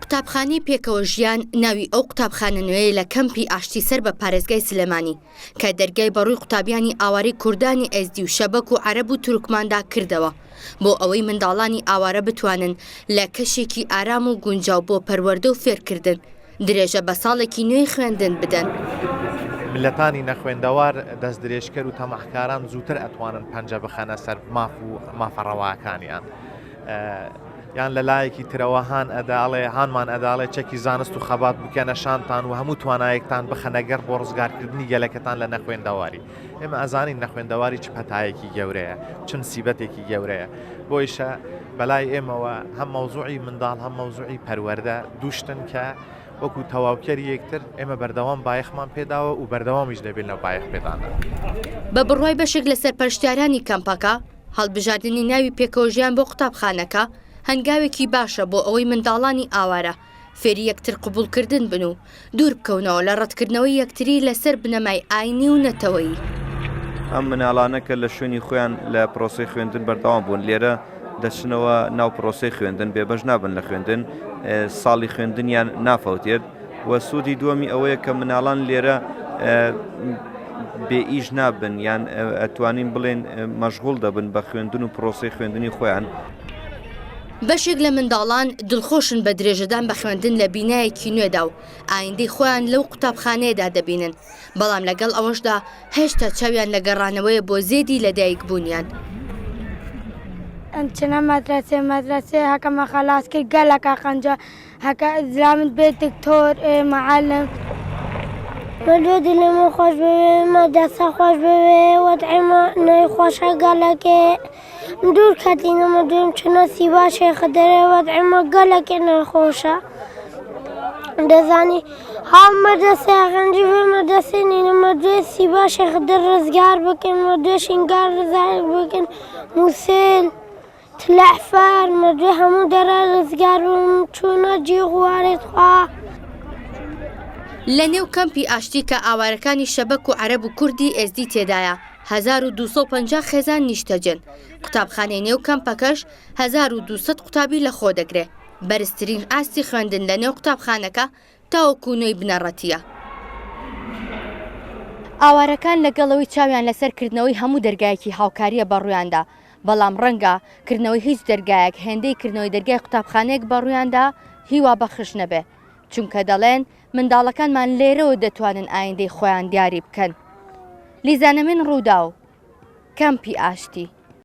قوتابخانەی پێکەوە ژیان ناوی ئەو قوتابخانە نوێیە لە کەمپی ئاشتی سەر بە پارێزگای سلێمانی کە دەرگای بەڕووی قوتابیانی ئاوارەی کوردانی ئێزدی و شەبەک و عەرەب و تورکماندا کردەوە بۆ ئەوەی منداڵانی ئاوارە بتوانن لە کەشێکی ئارام و گونجاو بۆ پەروەردە و فێرکردن درێژە بە ساڵێکی نوێی خوێندن بدەن. میللەتانی نەخوێندەوار، دەستدرێژکەر و تەماحکاران زووتر ئەتوانن پەنجە بخەنە سەر ماف و مافە ڕەواکانیان. یان لە لایەکی ترەوە هان ئەدا ئەڵێ هانمان ئەدا ئەڵێ چەکی زانست و خەبات بکەنە شانتان و هەموو توانایەکتان بخەنە گەڕ بۆ ڕزگارکردنی گەلەکەتان لە نەخوێندەواری. ئێمە ئەزانین نەخوێندەواری چ پەتایەکی گەورەیە، چ مسیبەتێکی گەورەیە. بۆیشە بەلای ئێمەوە هەم مەوزوعی منداڵ هەم مەوزوعی پەروەردە دوو شتن کە وەکو تەواوکەری یەکتر ئێمە بەردەوام بایەخمان پێداوە و بەردەوامیش دەبین لەو بایەخ پێدانە. بە بڕوای بەشێک لە سەرپەرشتیارانی کەمپەکە، هەڵبژاردنی ناوی پێکەوەژیان بۆ قوتابخانەکە هەنگاوێکی باشە بۆ ئەوەی منداڵانی ئاوارە فێری یەکتر قبوڵکردن بن و دوور بکەونەوە لە ڕەتکردنەوەی یەکتری لەسەر بنەمای ئاینی و نەتەوەیی. ئەم مناڵانە کە لە شوێنی خۆیان لە پرۆسەی خوێندن بەردەوام بوون لێرە دەچنەوە ناو پرۆسەی خوێندن بێبەش نابن لە خوێندن ساڵی خوێندنیان نافەوتێت و سوودی دووەمی ئەوەیە کە مناڵان لێرە بێ ئیش نابن یان ئەتوانین بڵێن مەشغوڵ دەبن بە خوێندن و پرۆسەی خوێندنی خۆیان. بەشێک لە منداڵان دڵخۆشن بە درێژەدان بە خوێندن لە بینایەکی نوێدا و ئایندەی خۆیان لەو قوتابخانەیەدا دەبینن، بەڵام لەگەڵ ئەوەشدا هێشتا چاویان لە گەڕانەوەیە بۆ زێدی لەدایکبوونیان. ئەمچنە مەدرەسێ مەدرەسێ هەکە مە خەلاس کرد گەلەکە قەنجە هەکە زلامت بێ دکتۆر ئێ معلم. مردوە دلێ مە خۆش بوێ مەدرەسە خۆش بوێ وەزعێ مە نەی خۆشە گەلەکێ دوور کەتینە مردویم چنە سیبا شێخ دەرێ وەزعێ مە گەلەکێ ناخۆشە دەزانی هاو مەدرەسێ غەنجی بێ مەدرەسێ نینە مردوێ سیبا شێخ در ڕزگار بکەن مردوێ شینگار ڕزار بکەن موسێل تلەعفەر مردوێ هەموو دەرە ڕزگار بم چوونە جیغوارێت خوا. لە نێو کەمپی ئاشتی کە ئاوارەکانی شەبەک و عەرەب و کوردی ئێزدی تێدایە، 1250 خێزان نیشتەجێن، قوتابخانەی نێو کەمپەکەش 1200 قوتابی لەخۆدەگرێ، بەرزترین ئاستی خوێندن لە نێو قوتابخانەکە تاوەکو نۆی بنەڕەتییە. ئاوارەکان لەگەڵ ئەوەی چاویان لەسەر کردنەوەی هەموو دەرگایەکی هاوکارییە بەڕوویاندا، بەڵام ڕەنگە کردنەوەی هیچ دەرگایەک هێندەی کردنەوەی دەرگای قوتابخانەیەک بەڕوویاندا هیوابەخش نەبێ، چونکە دەڵێن منداڵەکانمان لێرەوە دەتوانن ئایندەی خۆیان دیاری بکەن. لیزا نەمین، رووداو، کەمپی ئاشتی.